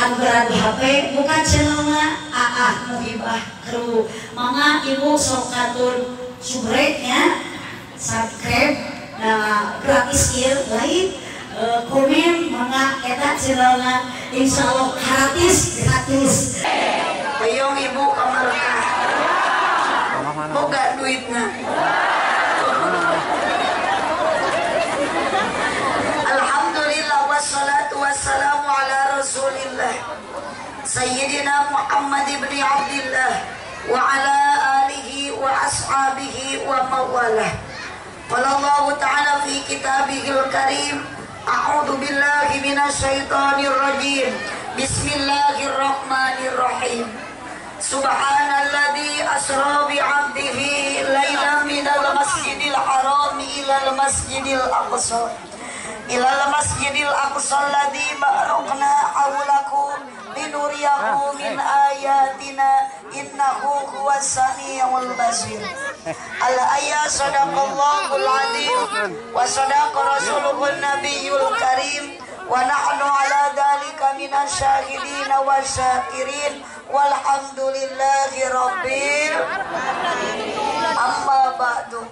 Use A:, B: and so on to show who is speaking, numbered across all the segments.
A: Anu beradu HP buka channelna AA Muhibah Kru. Mangga ibu sok katur subrek nya, subscribe nah, gratis ieu lain komen mangga eta channelna insyaallah gratis gratis.
B: Peyong ibu kamarkah. Boga duitna. Alhamdulillah wassalatu wassalamu ala Rasulillah Sayyidina Muhammad ibn Abdillah wa ala alihi wa ashabihi wa mawalah. Qala Allah ta'ala fi kitabihil karim, a'udzu billahi minasyaitonir rajim. Bismillahirrahmanirrahim. Subhanalladzi asra bi 'abdihi lailan minal masjidil harami ilal masjidil aqsa ilal masjidil aqsa alladzi barakna hawlahu linuriyahu min ayatina innahu huwas samiul basir. Al ayat sadaqallahul azim wa sadaqa rasuluhun nabiyul karim wa nahnu ala dzalika minasyahidin wasyakirin walhamdulillahi rabbil amma ba'du.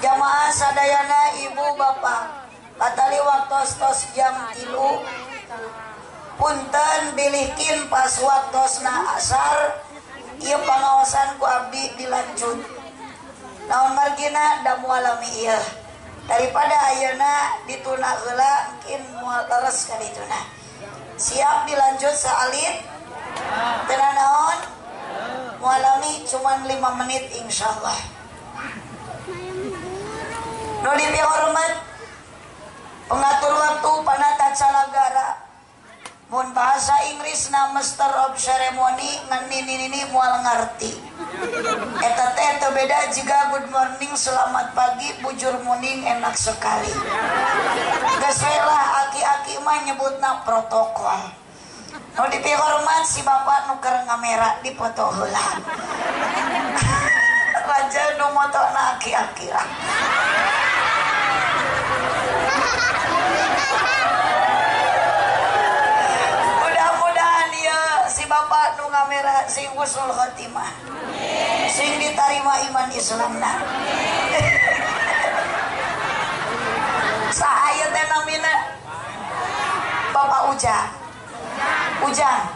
B: Jamaah sadayana ibu bapak patali waktos tos jam 3 punten bilihkin pas waktosna asar ieu pangaosan ku abdi dilanjut. Naon margina da moal lami ieu daripada ayeuna dituna heula mungkin moal leres ka dituna. Siap dilanjut saalit teu naon moal lami cuman 5 menit insyaallah. Nu dipihormat pengatur waktu panata calagara mun bahasa Inggris na master of ceremony ngan nini moal ngarti. Eta teh teu beda jiga good morning, selamat pagi, bujur morning, enak sekali. Geus we lah aki-aki mah nyebutna protokol. Nu dipihormat si bapak nu keur ngamera dipoto heula. Raja nu motona aki-aki lah. Si bapak nu ngamera sing husnul khotimah, sing ditarima iman Islamna. Saha ieu teh namina? Bapak Ujang. Ujang.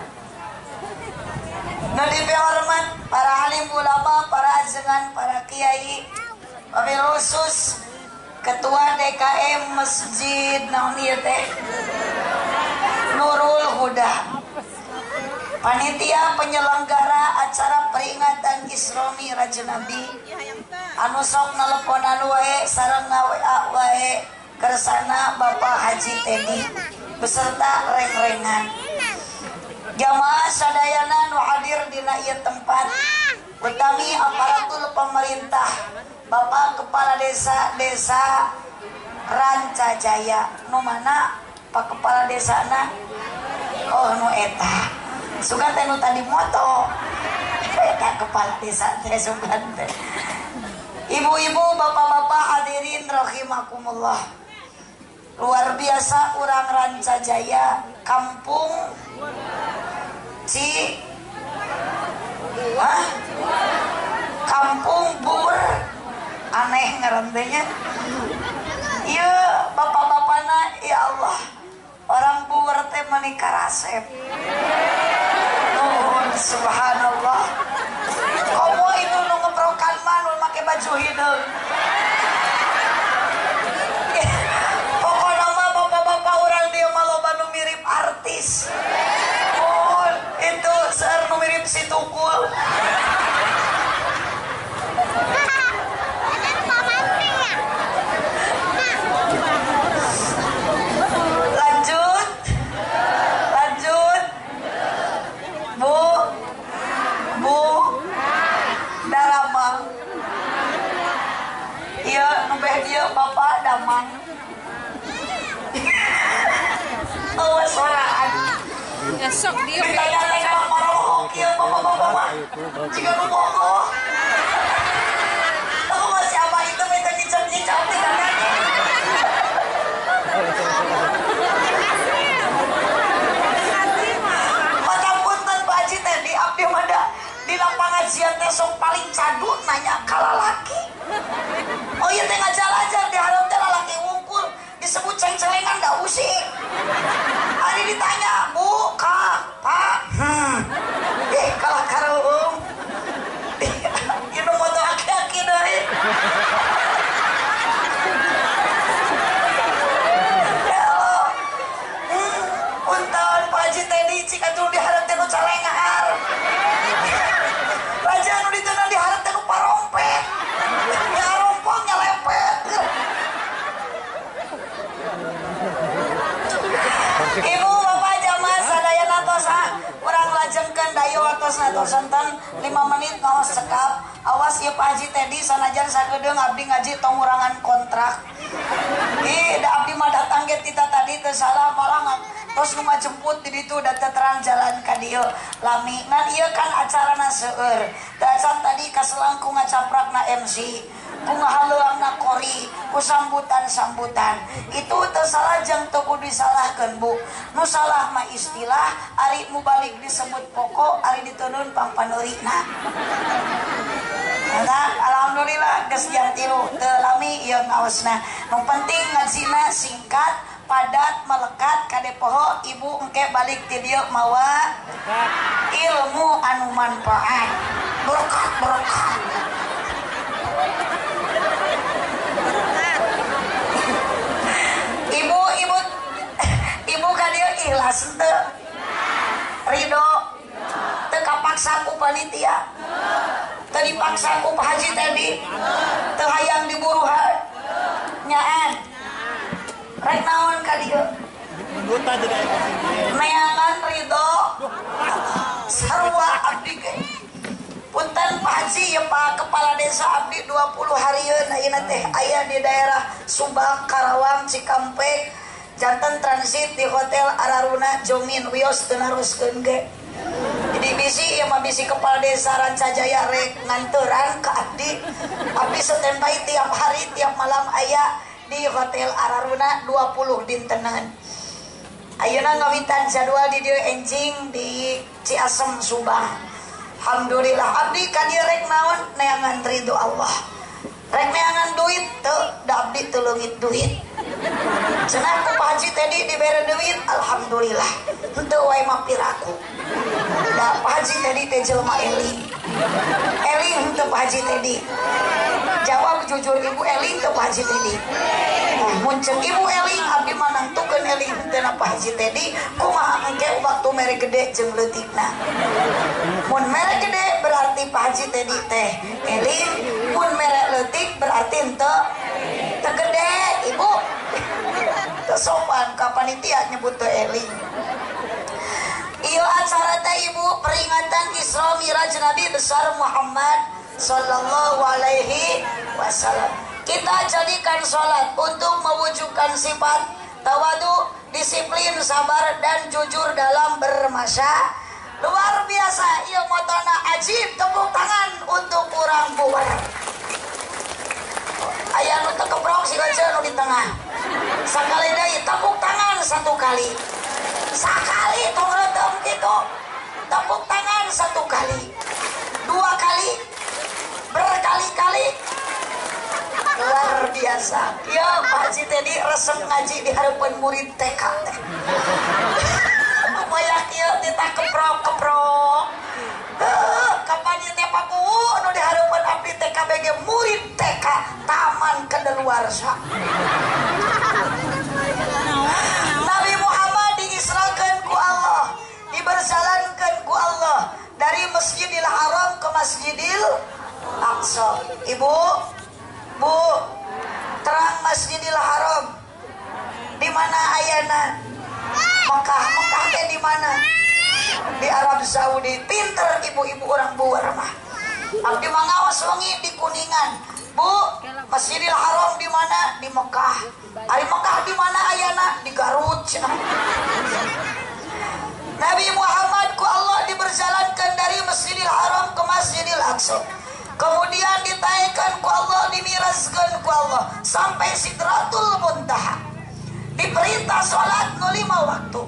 B: Nu dipihormat para alim ulama, para ajengan, para kiai, wabil khusus Ketua DKM Masjid naon ieu teh? Nurul Huda. Panitia penyelenggara acara peringatan Isra Mi'raj Nabi anu sok neleponan wae sareng nga-WA wae kersana Bapak Haji Teddy beserta reng-rengan. Jamaah sadayana nu hadir dina ieu tempat utami aparatur pemerintah, Bapak Kepala Desa Desa Rancajaya nu mana Pak Kepala Desana? Oh nu eta. Sugan teh nu tadi moto eta kepala desa teh sugan teh. Ibu-ibu, bapak-bapak hadirin rahimakumullah. Luar biasa urang Rancajaya kampung Ci hah? Kampung Bur aneh ngaran teh nya. Ieu bapak-bapana ya Allah orang Bur teh menikah rasep. Subhanallah. Komo itu nu ngeprokan mah nu make baju hideung. Pokona mah bapak-bapak urang dieu mah loba nu mirip artis. Oh, itu seueur nu mirip si Tukul. Lanjut. Lanjut. Bu, Bu, daramang. Iya, nu beh dieu bapak damang. Awas soraan.
C: Esok dia
B: ditanya teh marorohok ieu bapak-bapak mah. Jiga nu bogoh. Tahu mah siapa itu minta dicap-dicap di kanan. paling cadu nanya ka lalaki. Oh ieu teh ngajar-ajar di hareup teh lalaki wungkul disebut ceng-celengan da usik. Ari ditanya, "Bu, Kak, Pak." Eh kalah karuhung. Ieu nu moto aki-aki deui. Ya Allah. Punten Pak Haji Teddy cik atuh di hareup teh nu calengahar. Raja nu diteunang di hareup teh nu parompet. Ya rompong nyelepet. Ibu bapak jamaah sadayana tos urang lajengkeun dayo watosna tos sonten 5 menit ngaos cekap. Awas ieu Pak Haji Teddy sanajan sagedeung abdi ngaji tong ngurangan kontrak. Ih da abdi mah datang ge tita tadi teu salah malah tos nu ngajemput di ditu da teu terang jalan ka dieu lami. Ngan ieu kan acarana seueur. Da acan tadi kaselang ku ngacaprakna MC, ku ngahaleuangna kori, ku sambutan-sambutan. Itu teu salah jeung teu kudu disalahkeun Bu. Nu salah mah istilah ari mubalik disebut pokok, ari diteunun pangpanurina. Nah, alhamdulillah geus jam 3 teu lami ieu ngaosna. Nu penting ngajina singkat, padat, melekat kade poho ibu engke balik ti dieu mawa ilmu anu manfaat. Berkat berkat. Ibu ibu ibu ka dieu ikhlas henteu? Ridho teu kapaksa ku panitia. Teu dipaksa ku Pak Haji Teddy. Teu hayang diburuhan. Nyaan. Rek naon ka dieu? Neangan ridho sarua abdi ge. Punten Pak Haji ya Pak Kepala Desa abdi 20 harieun ayeuna teh aya di daerah Subang, Karawang, Cikampek. Janten transit di Hotel Araruna Jomin wios teu naruskeun ge. Jadi bisi ieu mah bisi Kepala Desa Rancajaya rek nganteran ka abdi. Abdi standby tiap hari tiap malam aya di Hotel Araruna 20 dintenan. Ayeuna ngawitan jadwal di dieu enjing di Ciasem Subang. Alhamdulillah abdi ka dieu rek naon neangan ridho Allah. Rek neangan duit teu da abdi teu leungit duit. Cenah ku Pak Haji Teddy dibere duit, alhamdulillah. Henteu wae mah piraku. Da Pak Haji Teddy teh jelema eling. Eling henteu Pak Haji Teddy. Jawab jujur ibu eling teu Pak Haji Teddy. Mun ceuk ibu eling abdi mah nangtukeun eling henteu na Pak Haji Teddy kumaha engke waktu mere gede jeung leutikna. Mun mere gede berarti Pak Haji Teddy teh eling, mun mere leutik berarti henteu teu gede ibu. Teu sopan ka panitia nyebut teu eling. Ieu acara teh ibu peringatan Isra Miraj Nabi besar Muhammad sallallahu alaihi wasallam. Kita jadikan sholat untuk mewujudkan sifat tawadu, disiplin, sabar, dan jujur dalam bermasyarakat. Luar biasa, ieu motona ajib, tepuk tangan untuk urang buwer. Aya nu teu keprok si kaceun nu di tengah. Sakali deui tepuk tangan satu kali. Sakali tong reuteum kitu. Tepuk tangan satu kali. Dua kali. Berkali-kali. Luar biasa. Ya Pak Haji Teddy resep ngaji di hadapan murid TK teh. Upaya kieu titah keprok-keprok. Kapan ieu teh Pak Kuwu nu di hadapan abdi TKBG murid TK taman kedaluarsa. Nabi Muhammad diisrakeun ku Allah, diberjalankeun ku Allah dari Masjidil Haram ke Masjidil Aqsa. Ibu, Bu, terang Masjidil Haram di mana ayana? Mekah, Mekah teh di mana? Di Arab Saudi. Pinter ibu-ibu orang buwer mah. Abdi mah ngaos wengi di Kuningan. Bu, Masjidil Haram di mana? Di Mekah. Ari Mekah di mana ayana? Di Garut. Nabi Muhammad ku Allah diberjalankan dari Masjidil Haram ke Masjidil Aqsa. Kemudian ditaikkan ku Allah, dimiraskan ku Allah sampai Sidratul Muntaha. Diperintah sholat nu 5 waktu.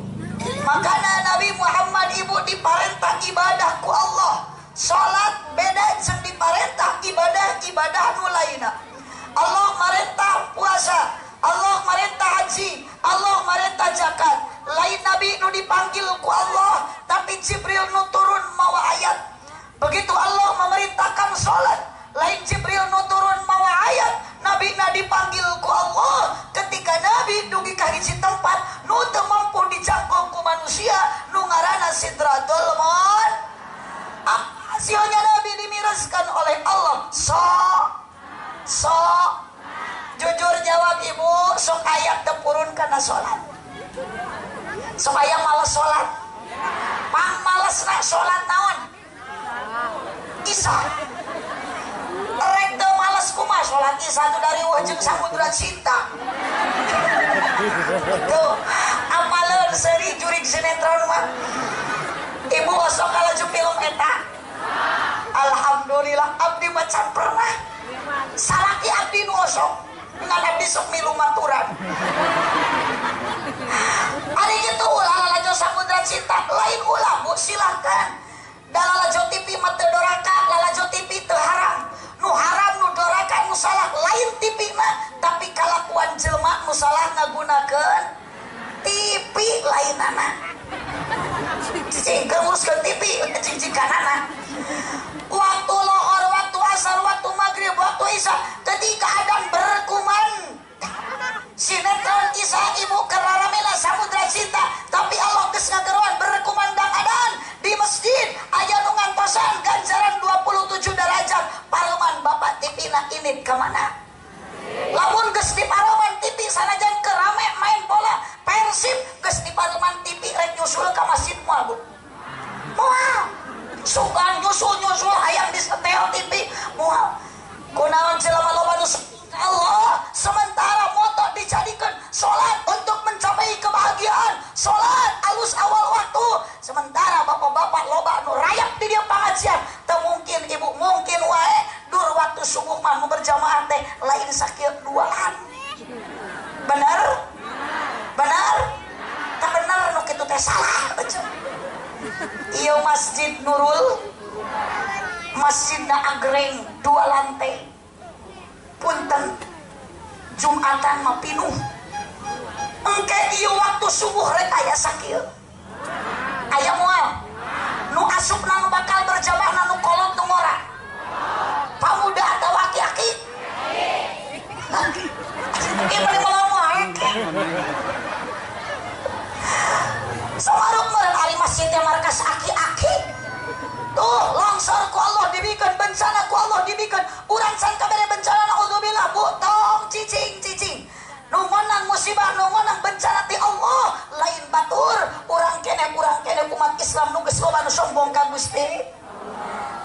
B: Makanya Nabi Muhammad ibu diperintah ibadah ku Allah. Sholat beda jeung diperintah Sidratul Muntaha. Hasilnya Nabi dimiraskan oleh Allah. So jujur jawab ibu, sok aya teu purun kana salat. Sok aya malas salat. Pang malesna salat naon? Isya. Rek teu males kumaha salat isya tu dari wajeng samudra cinta. Tuh, apaleun seuri jurig sinetron mah. Ibu osok kalaju film eta. Alhamdulillah abdi mah can pernah. Salaki abdi nu osok, ngan abdi sok milu maturan. Ari kitu ulah lalajo samudra cinta, lain ulah bu silakan. Da lalajo TV mah teu doraka, lalajo TV teu haram. Nu haram nu doraka nu salah lain TV mah, tapi kalakuan jelema nu salah ngagunakeun TV lainana. Cicing nguruskeun TV, cicing kanana. Waktu lohor, waktu asar, waktu maghrib, waktu isya, ketika adzan berkumandang. Sinetron isya ibu keraramena samudra cinta, tapi Allah geus ngageroan berkumandang adzan di masjid aya nu ngantosan ganjaran 27 derajat. Pareman bapak TV na ini ka mana? Lamun geus dipareman TV sanajan kerame main bola Persib geus dipareman TV rek nyusul ka masjid moal bu. Moal. Sugan nyusul-nyusul hayang disetel TV moal. Kunaon jelema loba nu Allah, sementara moto dijadikan sholat untuk mencapai kebahagiaan, sholat alus awal waktu. Sementara bapak-bapak loba nu rayak di dia pengajian, teu mungkin ibu mungkin wae dur waktu subuh mah nu berjamaah teh lain sakieu duaan. Bener? Bener? Teu bener nu kitu teh salah. Ieu Masjid Nurul, masjidna agreng 2 lantai. Punten Jumatan mah pinuh. Engke ieu waktu subuh rek aya sakieu. Aya moal. Nu asupna nu bakal berjamaah nu kolot nu ngora. Pamuda atawa aki-aki. Ieu mah moal wae. Samaruk meureun ari masjid teh markas aki-aki. Tuh longsor ku Allah dibikeun, bencana ku Allah dibikeun. Urang can kabere bencana naudzubillah bu tong cicing-cicing. Nu meunang musibah, nu meunang bencana ti Allah, lain batur. Urang keneh umat Islam nu geus loba nu sombong ka Gusti.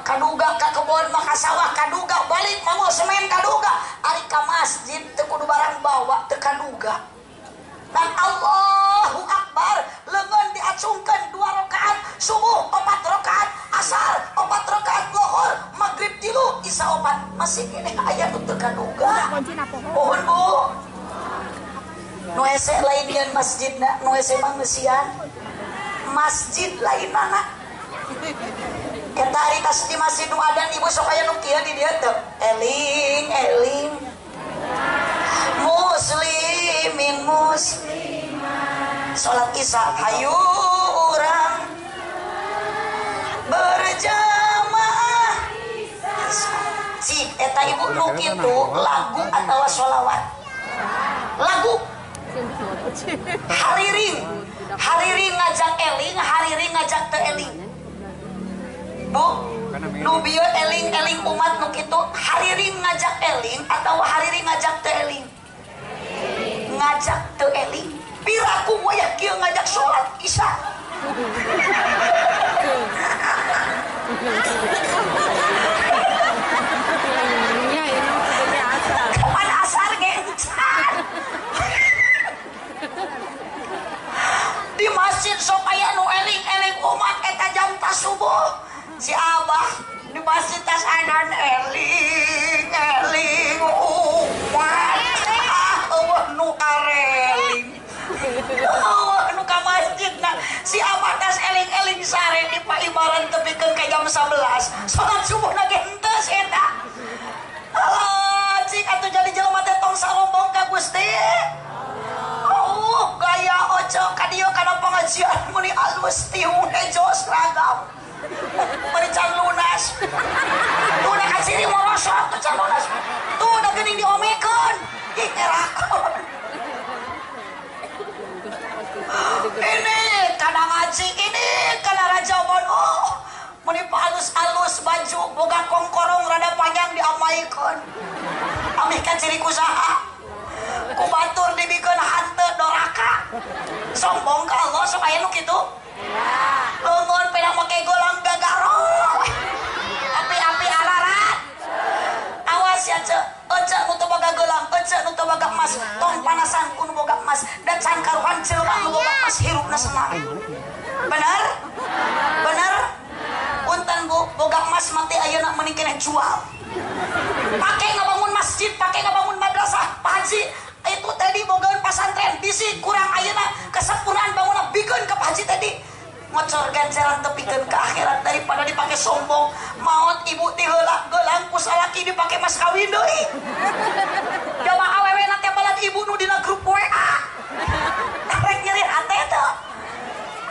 B: Kaduga ka kebon mah ka sawah kaduga, balik mah semen kaduga. Ari ka masjid teu kudu barang bawa teu kaduga. Dan Allahu Akbar, lengan diacungkan 2 rakaat subuh, 4 rakaat asar, 4 rakaat lohor, maghrib 3, isya 4. Masih kene aya nu teu kaduga. Mohon bu. Nu hese lain nyeun masjidna, nu hese mah ngeusian. Masjid lainana. Eta ari tas di masjid nu adan ibu sok aya nu kieu di dieu teu. Eling eling. Muslimin muslimat. Salat isya hayu urang berjamaah. Cik eta ibu nu kitu lagu atawa sholawat. Lagu hariring, hariring ngajak eling, hariring ngajak teu eling. Bu, nu bieu eling-eling umat nu kitu hariring ngajak eling atawa hariring ngajak teu eling. Ngajak teu eling. Piraku wayah kieu ngajak sholat isya. Kapan asar gencan. Di masjid sok aya nu eling-eling umat eta jam tas subuh. Si abah di masjid tas adan eling-eling umat. Ah, eueuh nu areling. Oh, nu ka masjid na si abah tas eling-eling sare di paibaran tepikeun ka jam 11. Salat subuh na ge henteu eta. Alah, cik atuh jadi jelema teh tong sarombong ka Gusti. Oh, gaya ojo ka dieu kana pengajian meni alus tiung hejo seragam. Meni can lunas. Tuh da kaciri morosot tuh can lunas. Tuh da geuning diomekeun. Ih, ngerakon. Ini karena ngaji, ini karena Meni alus-alus baju boga kongkorong rada panjang diamaikeun. Amih ka ciri ku saha? Ku batur dibikeun hanteu doraka. Sombong ka Allah sok aya nu kitu? Leungeun peda make golang gagaro. Api-api ararat. Awas ya ceu, ece nu teu boga gelang, ece nu teu boga emas, tong panasan ku nu boga emas, dan can karuhan jelema nu boga emas hirupna senang. Bener? Bener? Punten bu, boga emas mati ayeuna mending keneh jual. Pake ngabangun masjid, pake ngabangun madrasah, Pak Haji, itu tadi bogaeun pasantren, bisi kurang ayeuna kesempurnaan bangunan bikeun ka Pak Haji tadi. Ngocor ganjaran tepikeun ke akhirat daripada dipake sombong. Maot ibu ti heula gelang ku salaki dipake mas kawin deui. Jamaah awewe na teh balad ibu nu dina grup WA. Rek nyeri hate teh.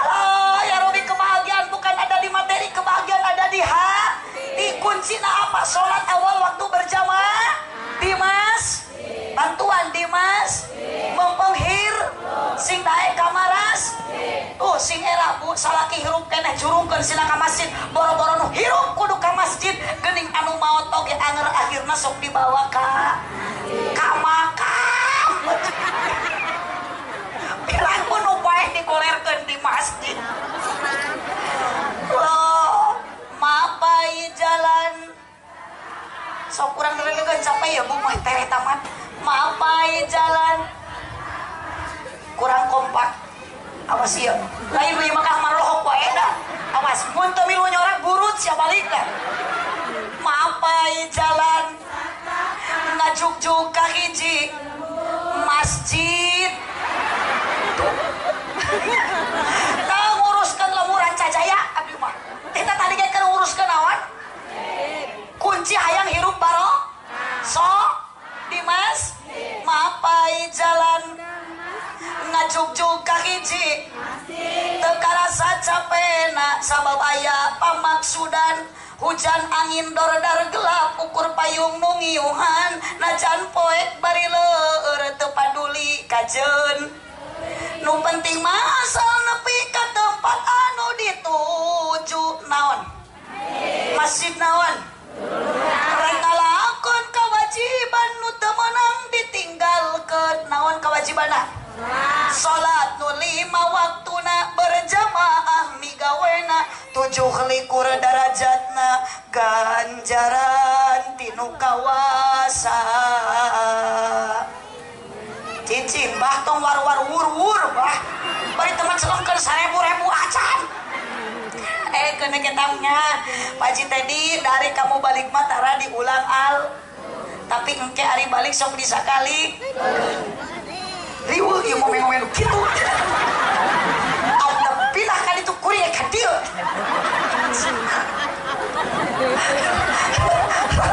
B: Alah, ya Robi, kebahagiaan bukan ada di materi, kebahagiaan ada di hati. Kuncina apa? Salat awal waktu berjamaah. Dimas, bantuan Dimas, mempenghir, sing daek kamaras. Tuh sing era bu, salaki hirup keneh jurungkeun sina ka masjid, boro-boro nu hirup kudu ka masjid, geuning anu maot oge anger akhirna sok dibawa ka makam. Pirang nu paeh dikolerkeun di masjid. Loh, mapai jalan. Sok kurang gregegan capek ya bu mah tere tamat. Mapai jalan. Kurang kompak. Awas ieu. Lain we mah marohok wae dah. Awas mun teu milu nyorak burut sia balik dah. Mapai jalan ngajuk-juk ka hiji masjid. Teu nguruskeun lemuran cajaya abdi mah. Kita tadi ge keur nguruskeun naon? Kunci hayang hirup baro so Dimas mapai jalan ngajuk-juk ka hiji teu karasa capena sabab aya pamaksudan hujan angin dordar gelap ukur payung nu ngiuhan najan poek bari leur teu paduli kajeun nu penting mah asal nepi ka tempat anu dituju naon masjid naon rek ngalakon kewajiban nu teu meunang ditinggalkeun naon kewajibanna salat nu 5 waktuna berjamaah migawena 27 darajatna ganjaran tinu kawasa. Cicing bah tong war-war wur-wur bah bari teman celengkeun 1000 acan. Kena ketamnya Pak Haji Teddy dari kamu balik mah tara diulang al tapi engke ari balik sok disakali riweuh ieu momen-momen kitu anda pindah kan itu kuria ka dieu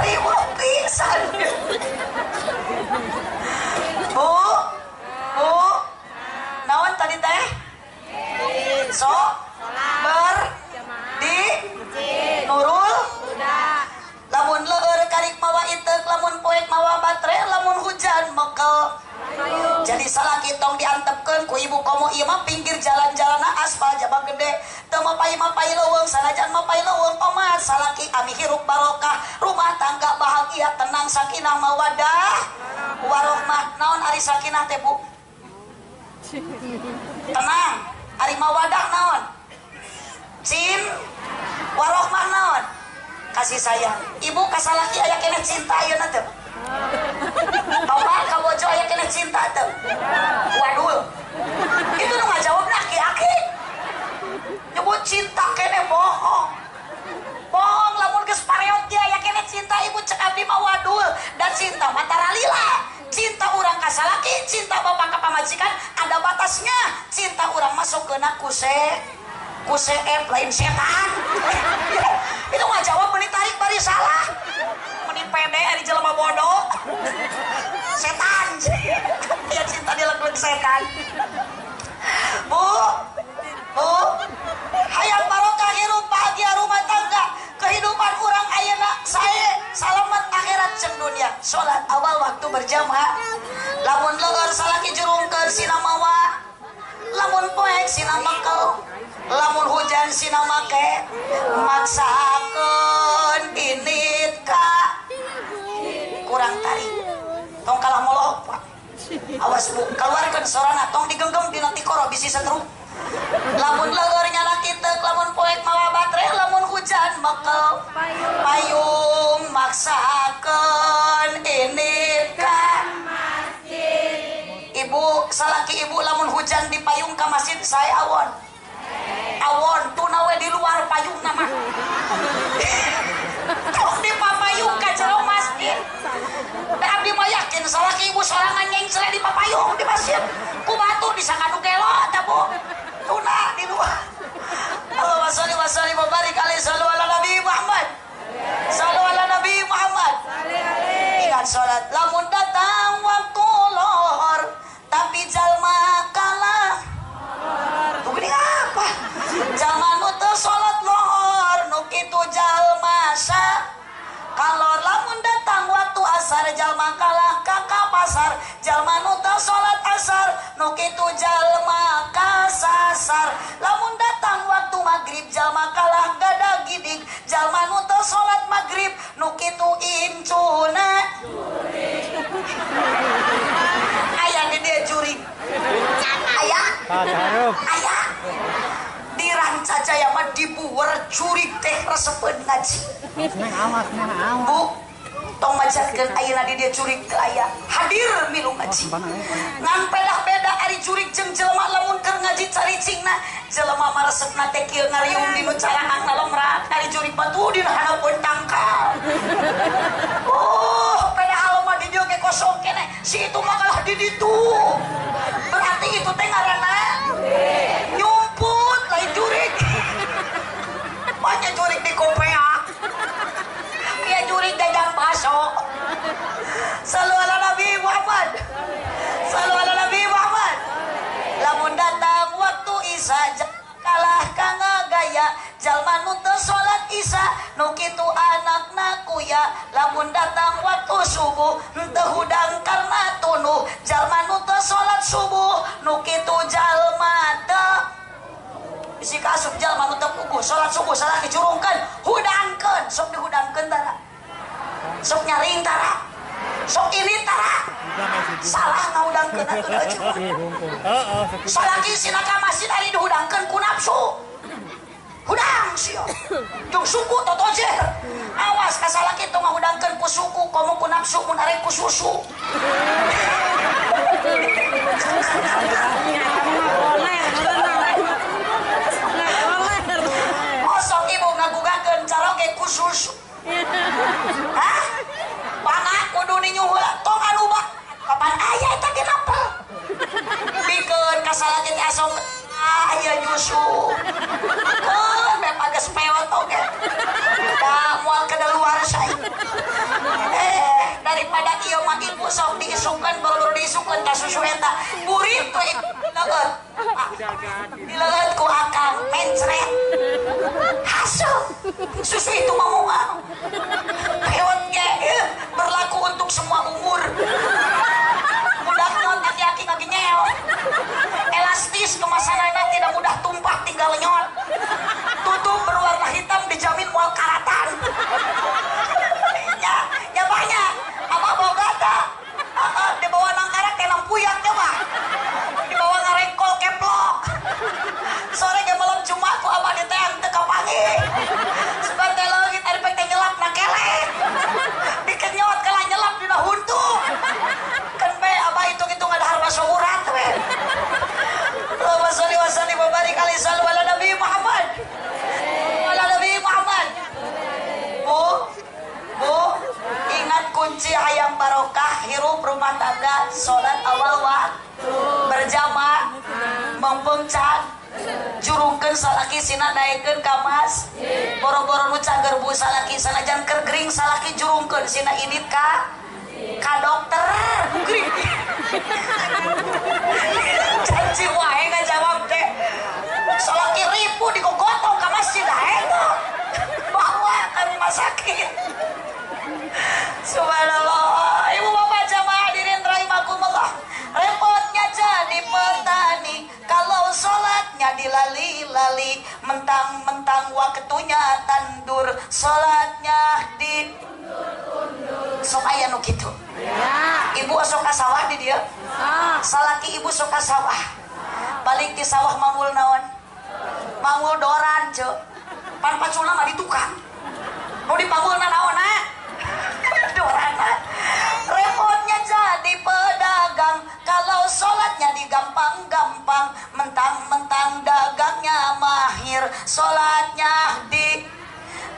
B: riweuh pisan. Bu, bu, naon tadi teh? So, ber, di, nurul, lamun leur karik mawa iteuk, lamun poek mawa batere, lamun hujan mekel. Jadi salaki tong diantepkeun ku ibu komo ieu mah pinggir jalan-jalanna aspal jabang gede. Teu mapai-mapai leuweung sanajan mapai leuweung omat salaki ami hirup barokah, rumah tangga bahagia, tenang sakinah mawadah warohmah. Naon ari sakinah teh bu? Tenang. Ari mawadah naon? Cin warohmah naon? Kasih sayang. Ibu ka salaki aya keneh cinta ayeuna teh. Bapak ka bojo aya keneh cinta teh. Wadul. Itu nu ngajawabna aki-aki. Nyebut cinta keneh bohong. Bohong lamun geus pareot dia aya keneh cinta ibu cek abdi mah wadul dan cinta mah taralila. Cinta urang ka salaki, cinta bapak ka pamajikan ada batasnya. Cinta urang masuk keuna ku seep lain setan. Itu ngajawab meni tarik bari salah. Meni pede ari jelema bodoh. Setan. Ya cinta dileg-leg setan. Bu, bu, hayang barokah hirup bahagia rumah tangga, kehidupan urang ayeuna sae salamet akhirat jeung dunia. Salat awal waktu berjamaah. Lamun leur salaki jurungkeun sina mawa, lamun poek sina mekel, lamun hujan sina make maksa Awas bu, keluarkan sorana tong digenggam dina tikoro bisi setruk. Lamun leueur nyala kitek, lamun poek mawa baterai, lamun hujan mekel payung maksakeun ini ka masjid. Ibu salaki ibu lamun hujan di payung ka masjid saya awon. Awon tuna we di luar payung nama. Tong di papayung ka jero masjid. Da abdi mah yakin salaki ibu sorangan nyengcre di papayung di masjid. Ku batur disangka nu gelo eta bu. Tuna di luar. Allahumma sholli wa sallim wa barik alaihi sallu ala Nabi Muhammad. Sallu ala Nabi Muhammad. Ingat sholat lamun datang waktu lohor tapi jalma kalah. Tuh gini apa? Jalma nu teu sholat lohor nu kitu jalma sa. Kalau lamun datang waktu asar jalma kalah ka pasar, jalma nu teu sholat asar nu kitu jalma kasasar. Lamun datang waktu maghrib jalma kalah gada gidig, jalma nu teu sholat maghrib nu kitu incuna. Aya di dia jurig. Aya. Aya. Di Rancajaya mah dibuwer jurig teh resepeun ngaji. Bu, tong majarkeun ayeuna di dia jurig teu aya. Hadir milu ngaji. Ngan pedah-beda ari jurig jeung jelema lamun keur ngaji caricingna, jelema mah resepna teh kieu ngariung dinu carangan lalomrak, ari jurig mah tuh dina handapeun tangkal. Oh, padahal mah di dieu ge kosong keneh. Si itu mah kalah di ditu. Berarti itu teh ngaranna nyumput lain jurig. Banyak jurig di kopea. Dia jurig dagang bakso. Sallu ala Nabi Muhammad. Sallu ala Nabi Muhammad. Lamun datang waktu isya kalah ka gaya, jalma nu teu salat isya nu kitu anakna kuya. Lamun datang waktu subuh henteu hudang karena tunuh, jalma nu teu salat subuh nu kitu jalma teu bisi kaasup jalma nu teu puguh salat subuh salah dicurungkeun hudangkeun sok dihudangkeun tara sok nyaring tara sok ini tara salah ngahudangkeun atuh da salaki sina ka masjid ari dihudangkeun ku nafsu hudang sia jeung suku totojer awas ka salaki tong ngahudangkeun ku suku komo ku nafsu mun arek ku susu. Osok ibu ngagugakeun caroge ku susu. Hah? Pangak kudu ninyu heula tong anu bak kapan aya eta ge napel. Bikeun ka salaki teh asong aya nyusu. Keun beh pages peot oge. Da moal kadaluar sai. Daripada ieu mah ibu sok diisukeun baru diisukeun ka susu eta burit we leueut. Dileueut ku akang mencret. Haseup. Susu itu mah moal. Peot ge berlaku untuk semua umur. Mudah nyot aki-aki ngagenyel. Elastis kemasanana tidak mudah tumpah tinggal nyot. Tutup berwarna hitam dijamin moal karatan. Ya, ya banyak. Apa boga tah? Dibawa nangkarak teh nampuyak coba. Dibawa ngarengkol keplok. Sore ke malam Jumat ku abah diteang teu kapanggih. Sebab teh leungit ari pek teh nyelap na kelek. Dikenyot kalah nyelap dina huntu. Kan bae abah hitung-hitung ada harga seurat we. Allahumma sholli wa sallim wa barik alaihi sallu ala Nabi Muhammad. Ala Nabi Muhammad. Bu, bu, ingat kunci hayang barokah hirup rumah tangga salat awal waktu berjamaah mempengcat jurungkeun salaki sina daekeun ka mas boro-boro nu cager bu salaki sanajan keur gering salaki jurungkeun sina indit ka dokter gering. Janji wae ngajawab teh salaki ribu digogotong ka masjid eta bawa ka rumah sakit. Subhanallah. Ibu bapak jamaah hadirin rahimakumullah. Repotnya jadi petani kalau sholatnya dilali-lali, mentang-mentang waktunya tandur, sholatnya diundur-undur. Sok aya nu kitu. Ibu sok ka sawah di dieu. Salaki ibu sok ka sawah. Balik ti sawah mangul naon? Mangul doran ceu. Pan paculna mah di tukang. Nu dipangulna naonna? Dorana. Repotnya jadi pedagang kalau sholatnya digampang-gampang, mentang-mentang dagangnya mahir, sholatnya di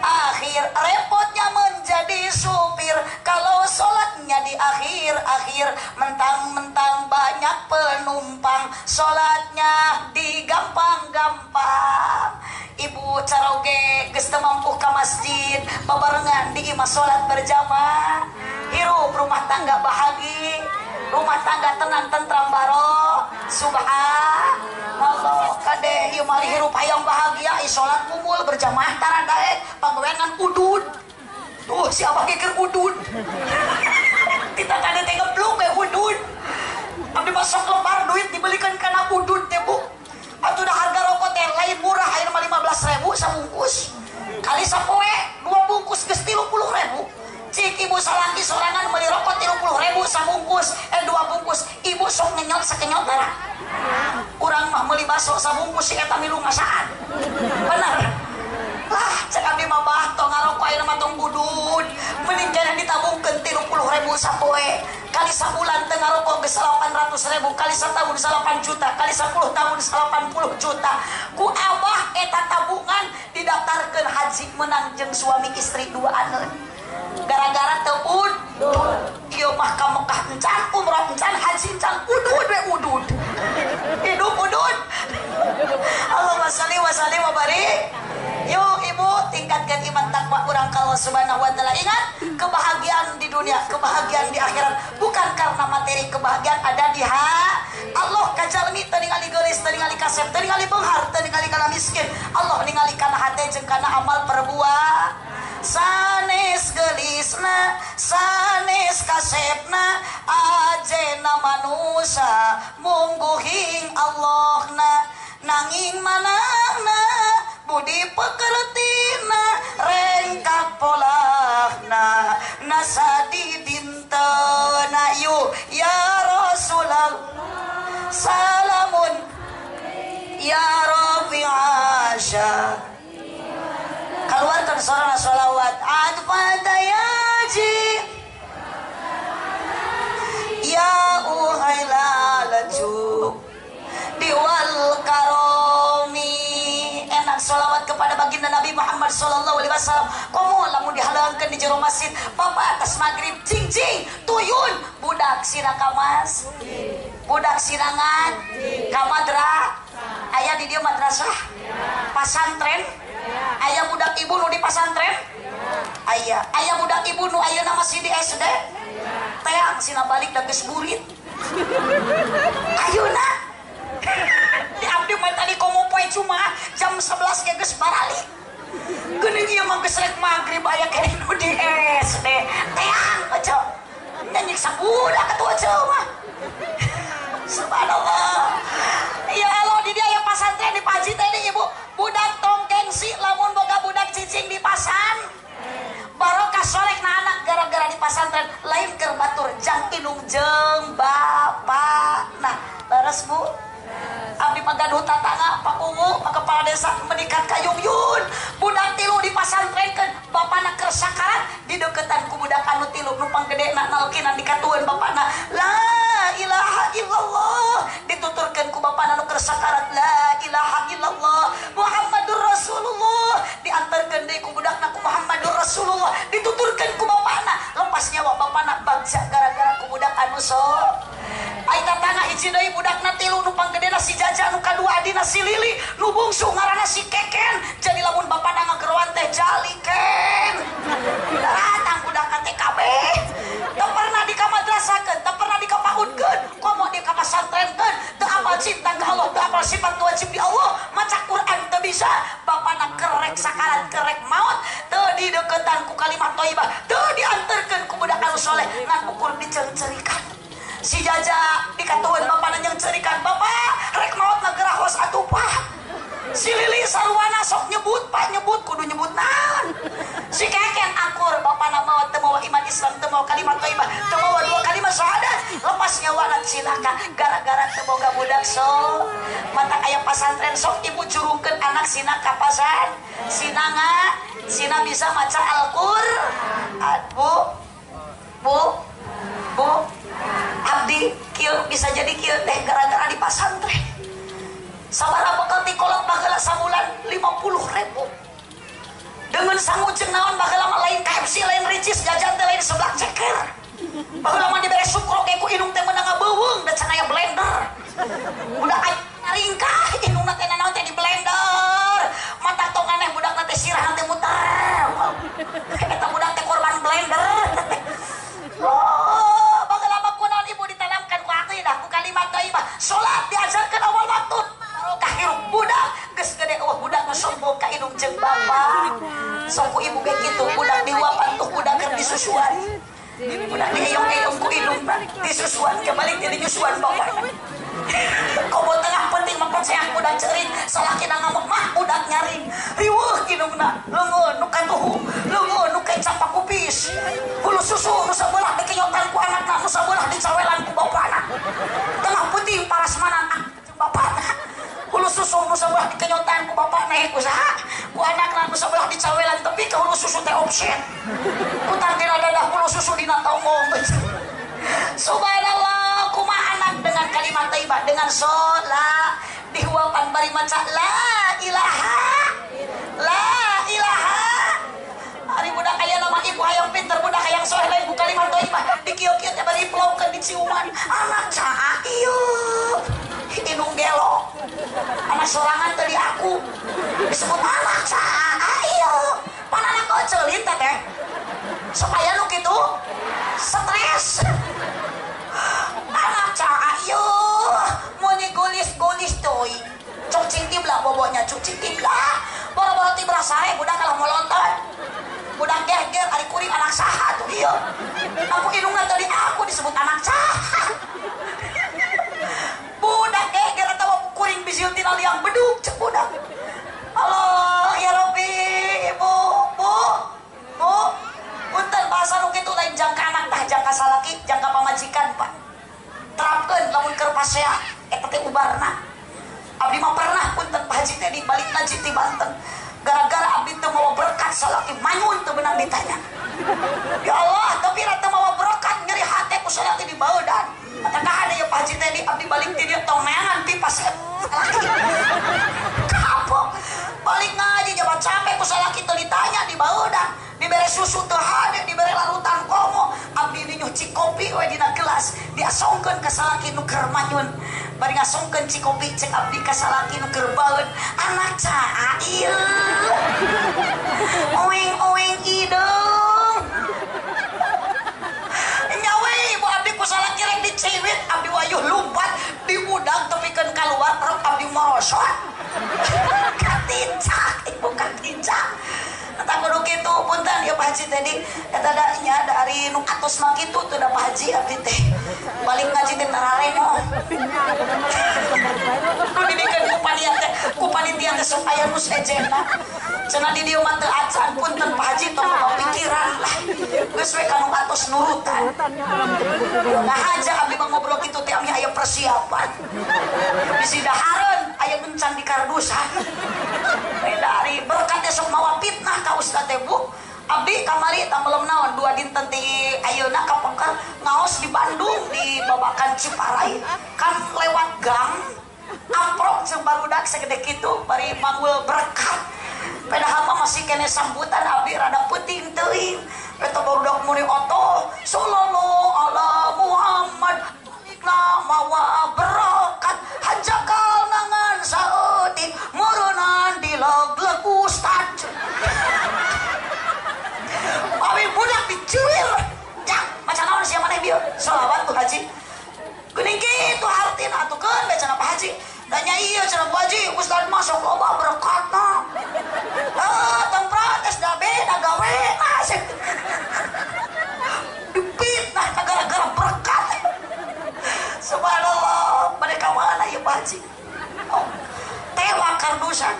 B: akhir. Repotnya menjadi supir kalau sholatnya di akhir-akhir, mentang-mentang banyak penumpang, sholatnya digampang-gampang. Ibu caroge geus teu mampu ka masjid, babarengan di imah sholat berjamaah, hirup rumah tangga bahagia, rumah tangga tenang tentram barok. Subhanallah, kade ieu mah hirup hayang bahagia, sholat mumul berjamaah tara daek, pagawean udud. Tuh si abah ge keur udud. Kita tadi teh ngeblung we udud. Abdi masuk lembar duit dibelikan kana udud teh Bu. Atuh dah harga rokok teh lain murah, ayeuna mah 15.000 sabungkus. Kali sapoe 2 bungkus geus 30.000. Cik ibu salaki sorangan meuli rokok 30.000 sabungkus, 2 bungkus, ibu sok ngenyot sakenyot darah. Urang mah meuli baso sabungkus si eta milu ngasaan. Bener. Lah cek abdi mah bah tong ngarokok ayeuna mah tong budud. Mending keneh ditabungkeun 30.000 sapoe. Kali sabulan teu ngarokok geus 800.000, kali satahun 8 juta, kali 10 tahun 80 juta. Ku abah eta tabungan didaftarkeun haji menang jeung suami istri duaaneun. Gara-gara teu udud. Ieu mah ka Mekah encan, umroh encan, haji encan, udud we udud. Hidup udud. Allahumma shalli wa sallim wa barik. Yuk ibu, tingkatkan iman takwa urang ka Allah Subhanahu wa taala. Ingat, kebahagiaan di dunia, kebahagiaan di akhirat bukan karena materi. Kebahagiaan ada di Allah. Kajalmi teu ningali geulis, teu ningali kasep, teu ningali beunghar, teu ningali kana miskin. Allah ningali kana hate jeung kana amal perbuatan. Sanes geulisna, sanes kasepna, ajena manusa mungguhing Allahna, nanging manahna budi pekertina rengkak polahna nasa di dintena. Yuk ya Rasulullah salamun ya Rabbi asya. Keluarkan suara sholawat. Adfadayaji ya uhailalaju diwal karomi. Enak sholawat kepada baginda Nabi Muhammad sallallahu alaihi wasallam. Komo lamun dihalangkeun di jero masjid, bapak atas maghrib cing cing tuyun budak sira ka mas, budak sirangan ka madrasah. Aya di dieu madrasah, pasantren. Aya budak ibu nu di pasantren, aya. Aya budak ibu nu ayeuna masih di SD. Teang sina balik da geus burit. Ayeuna di abdi mah tadi komo poe cuma jam 11 ge geus baralik. Geuning ieu mah geus rek magrib aya keneh nu di SD. Teang aja. Nyanyiksa budak atuh aja mah. Subhanallah. Ya Allah, di dia aya pasantren di Paji teh ibu. Budak tong gengsi lamun boga budak cicing di pasan. Barokah soleh na anak gara-gara di pasantren, lain keur batur jang inung jeung bapak. Nah, leres Bu. Abdi pagaduh tatangga Pak Ungu, Pak Kepala Desa menikat ka Yungyun. Budak tilu dipasantrenkeun, bapana keur sakarat dideukeutan ku budak anu tilu nu panggedena nalkinan dikatueun bapana. La ilaha illallah dituturkeun ku bapana nu keur sakarat, la ilaha illallah Muhammadur Rasulullah. Diantarkeun deui ku budakna ku Muhammadur Rasulullah, dituturkeun ku bapana. Lepas nyawa bapana bagja gara-gara ku budak anu so. Ai tatangga hiji deui budakna tilu nu panggedena si Jaja, nu kadua adina si Lili, nu bungsu ngaranna si Keken. Jadi lamun bapana ngageroan teh jaliken. Datang budakna teh kabeh. Teu pernah dikamadrasahkeun, teu pernah dikapaudkeun, komo dikapasantrenkeun, teu apal cinta ka Allah, teu apal sifat wajib di Allah, maca Quran teu bisa. Bapana kerek sakarat, kerek maut, teu dideukeutan ku kalimat thayyibah, teu dianterkeun ku budak anu soleh, ngan ukur diceung-ceurikan. Si Jaja dikatuan bapana nyengcerikan, bapak rek maut ngagerahos atuh pak. Si Lili sarwana sok nyebut pak, nyebut kudu nyebut naon. Si Keken akur bapana maut teu mawa iman Islam, teu mawa kalimat nyawana cilaka gara-gara teu boga budak so mata aya pasantren sok ibu jurungkeun anak sina ka pasan sina nga sina bisa maca Al-Qur'an. Bu bu bu abdi kieu bisa jadi kieu teh gara-gara di pasantren. Sabaraha bekal ti kolot baheula sabulan 50.000. Dengan sangu jeung naon baheula mah lain KFC lain Ricis jajan teh lain seblak ceker. Baheula mah dibere sukro ke ku indung teh meunang ngabeuweung da can aya blender. Budak ngaringkah indungna teh nanaon teh di blender. Mata tong aneh budakna teh sirahna teh muter. Eta budak teh korban blender. Oh, baheula mah kunaon ibu ditanamkan ku aqidah ku kalimat thayyibah. Salat diajarkeun awal waktu. Barokah hirup budak geus gede eueuh budak nu sombong ka indung jeung bapa. Sok ku ibu ge kitu budak diuapan tuh budak keur disusuan. Budak dieyong-eyong ku indungna disusuan kebalik jadi nyusuan bapana. Komo tengah penting mapaceah budak ceurik salakina ngamuk mah budak nyaring. Riweuh indungna leungeun nu katuhu, leungeun nu kecap kupis. Hulu susu nu sabelah dikenyotan ku anakna, nu sabelah dicawelan ku bapana. Tengah penting parasmanan jeung bapana. Hulu susu nu sabelah dikenyotan ku bapana ku saha? Ku anakna nu sabelah dicawelan tepi ka hulu susu teh option. Ku tangkina dadah hulu susu dina tonggong. Subhanallah, kumaha anak dengan kalimat thayyibah dengan sholat dihuapan bari maca la ilaha la ilaha. Ari budak aya nama ibu hayang pinter budak hayang soleh lain ku kalimat thayyibah dikieu-kieu teh bari iplokeun diciuman anak caah ieu indung gelo anak sorangan teh diaku disebut anak caah ieu pan anak kecelit teh supaya nu kitu stres. Anak caah ieu muni gulis-gulis teuing cuk tiblah bobonya cuk tiblah boro-boro tiblah sae budak kalah molonton budak geger ari kuring anak saha tuh ieu aku indungna tadi aku disebut anak saha budak geger atawa kuring bisil tina liang beduk cek budak. Allah ya Rabbi ibu bu bu punten bahasa nu kitu lain jangka anak tah jangka salaki jangka pamajikan pak terapkeun lamun keur pasea eta teh ubarna. Abdi mah pernah punten Pak Haji teh di balik ngaji ti Banten gara-gara abdi teu mawa berkat salaki manyun teu beunang ditanya. Ya Allah tapi ra teu mawa berkat nyeri hate ku salaki dibaeudan. Mata kahade ya Pak Haji teh di abdi balik ti dieu tong neangan ti pasea salaki. Kapok balik ngaji jabat sampe ku salaki teu ditanya dibaeudan. Dibere susu teu hade dibere larutan komo abdi dinyuci kopi we dina gelas diasongkeun ka salaki nu keur manyun. Bari ngasongkeun cikopi cek abdi ka salaki nu keur baeun anak caah ieu oeng-oeng ideung nyawe ibu abdi ku salaki rek diciwit abdi wayuh lumpat dibudak tepikeun kaluar rok abdi morosot katincak ibu katincak. Eta kudu kitu punten ya Pak Haji tadi eta da nya dari nu atos mah kitu teu da Pak Haji abdi teh balik ngaji teh tararengo. Nu dibikeun ku panitia teh ku panitia teh sok aya nu sejenna. Cenah di dieu mah teu acan punten Pak Haji tong loba pikiran lah. Geus we ka nu atos nurutan. Ngahaja abdi mah ngobrol kitu teh ami aya persiapan. Bisi dahareun aya gencan di kardusan. Dari berkat teh sok mawa fitnah ka ustad teh bu. Abdi kamari tamelem naon dua dinten ti ayeuna ka pengker ngaos di Bandung di Babakan Ciparai kan lewat gang amprok jeung barudak segede kitu bari manggul berkat. Padahal mah masih kene sambutan abdi rada peuting teuing eta barudak muni otoh sallallahu ala Muhammad na mawa berkat hajakal nangan saeutik meureunaan dileg-leg ustad. Abi budak dicuil. Jang, maca naon sia maneh bieu? Sholawat tuh haji. Geuning kitu hartina atuh keun bae cenah Pak Haji. Da nya ieu cenah Bu Haji, ustad mah sok loba berkatna. Ah, tong protes da beda gawe. Dipitnah gara-gara berkat. Subhanallah, mereka mana ya Pak Haji? Oh, tewa kardusan.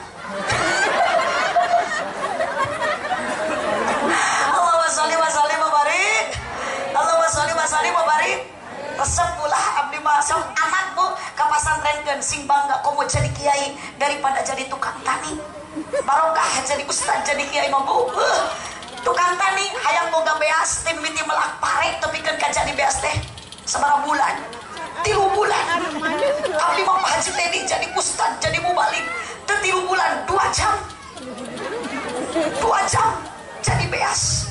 B: Allahumma sholli wa sallim wa barik. Allahumma sholli wa sallim wa barik. Resep ulah abdi Lestarikan sing bangga komo jadi kiai daripada jadi tukang tani. Barokah jadi ustad jadi kiai mah bu. Tukang tani hayang boga beas tim miti melak pare tepikeun ka jadi beas teh sabaraha bulan? 3 bulan. Abdi mah Pak Haji Teddy jadi ustad jadi mubalik teu 3 bulan 2 jam. 2 jam jadi beas.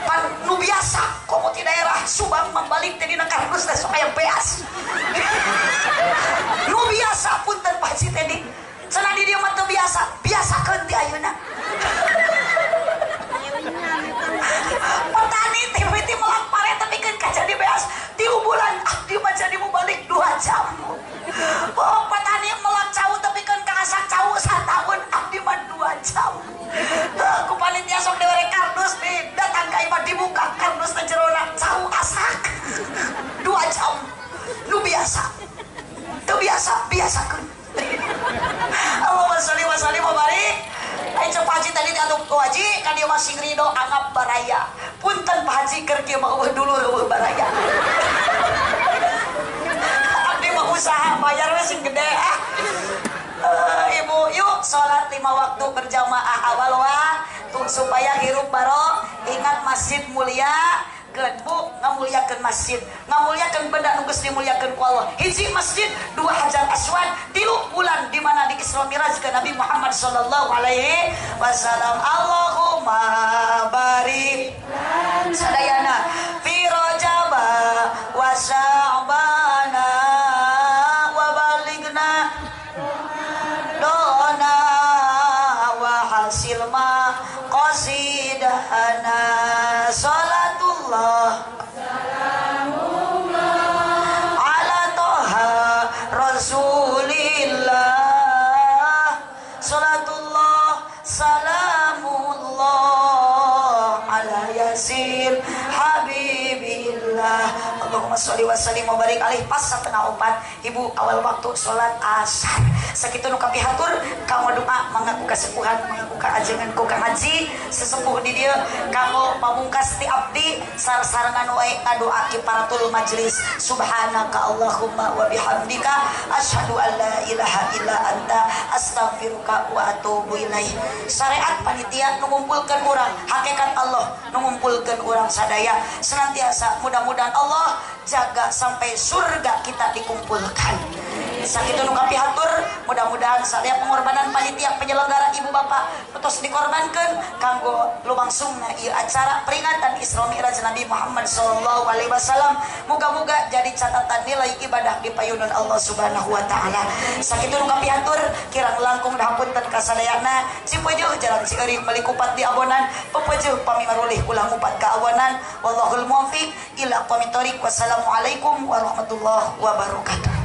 B: Pan nu biasa komo ti daerah Subang mambalik teh dina kardus teh sok aya beas. Nu biasa punten Pak Haji Teddy. Cenah di dieu mah teu biasa, biasakeun ti ayeuna. Petani teh mimiti melak pare tepikeun ka jadi beas 3 bulan abdi mah jadi mubalik 2 jam. Oh, petani melak cau tepikeun ka asak cau satahun abdi mah 2 jam. Ku panitia sok dibere kardus nih, datang ka imah dibuka kardus teh jerona cau asak 2 jam. Nu biasa. Teu biasa, biasakeun. Allahumma sholli wa sallim wa barik. Ai cek Pak Haji tadi atuh ku haji ka dieu mah sing ridho anggap baraya. Punten Pak Haji keur kieu mah eueuh dulur eueuh baraya. Abdi mah usaha bayar we sing gede ah. Ibu yuk sholat 5 waktu berjamaah awal waktu supaya hirup barok. Ingat masjid mulia keun bu ngamuliakeun masjid, ngamuliakeun benda nu geus dimuliakeun ku Allah. Hiji masjid, 2 hajar aswad, 3 bulan di mana di Isra Miraj ke Nabi Muhammad sallallahu alaihi wasallam. Allahumma barik sadayana fi Rajab wa Sya'bana wa balighna dona wa hasil ma qasidana. Salatullah salamullah ala toha rasulillah. Salatullah salamullah ala yasir habibillah. Allahumma sholli wa sallim wa barik alaihi. Pas 3:30 ibu awal waktu salat asar. Sakitu nu kapihatur kanggo doa mangga ku kasepuhan mangga ku kaajengan ku Kang Haji sesepuh di dieu kanggo pamungkas ti abdi sar-sarengan wae ngadoa kifaratul majlis. Subhanaka Allahumma wa bihamdika asyhadu an la ilaha illa anta astaghfiruka wa atubu ilaik. Syariat panitia nu ngumpulkeun urang, hakikat Allah nu ngumpulkeun urang sadaya senantiasa mudah-mudahan Allah jaga sampai surga kita dikumpulkan. Sakitu nu kapihatur mudah-mudahan sadaya pengorbanan panitia penyelenggara ibu bapak tos dikorbankeun kanggo lumangsungna ieu acara peringatan Isra Mi'raj Nabi Muhammad sallallahu alaihi wasallam. Muga-muga jadi catatan nilai ibadah di payunan Allah Subhanahu wa taala. Sakitu nu kapihatur kirang langkung dahapunten ka sadayana. Cipeujeuh jalan Cieuring meuli kupat di abonan, pepeujeuh pami marulih ulah ngupat ka awanan. Wallahul muwaffiq ila aqwamit thoriq. Wassalamualaikum warahmatullahi wabarakatuh.